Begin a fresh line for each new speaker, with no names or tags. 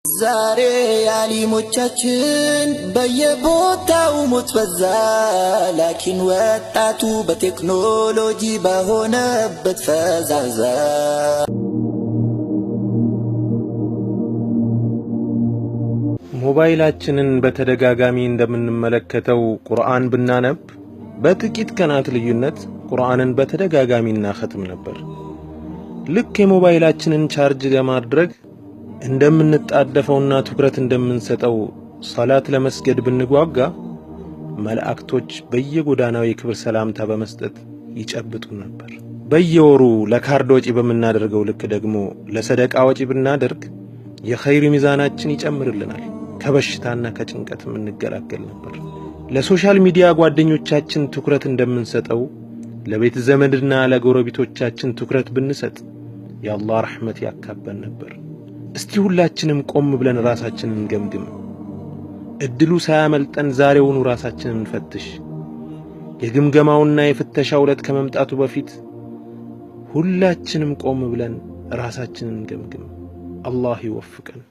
ዛሬ የአሊሞቻችን በየቦታው ሞት በዛ፣ ላኪን ወጣቱ በቴክኖሎጂ በሆነበት ፈዛዛ።
ሞባይላችንን በተደጋጋሚ እንደምንመለከተው ቁርአን ብናነብ በጥቂት ቀናት ልዩነት ቁርአንን በተደጋጋሚ እናኸትም ነበር። ልክ የሞባይላችንን ቻርጅ ለማድረግ እንደምንጣደፈውና ትኩረት እንደምንሰጠው ሰላት ለመስገድ ብንጓጋ መላእክቶች በየጎዳናው የክብር ሰላምታ በመስጠት ይጨብጡን ነበር። በየወሩ ለካርድ ወጪ በምናደርገው ልክ ደግሞ ለሰደቃ ወጪ ብናደርግ የኸይር ሚዛናችን ይጨምርልናል። ከበሽታና ከጭንቀትም እንገላገል ነበር። ለ social media ጓደኞቻችን ትኩረት እንደምንሰጠው ለቤት ዘመድና ለጎረቤቶቻችን ትኩረት ብንሰጥ የአላህ ረሕመት ያካበን ነበር። እስቲ ሁላችንም ቆም ብለን ራሳችንን እንገምግም። እድሉ ሳያመልጠን ዛሬውኑ ራሳችንን እንፈትሽ። የግምገማውና የፍተሻው ዕለት ከመምጣቱ በፊት ሁላችንም ቆም ብለን ራሳችንን እንገምግም። አላህ ይወፍቀን።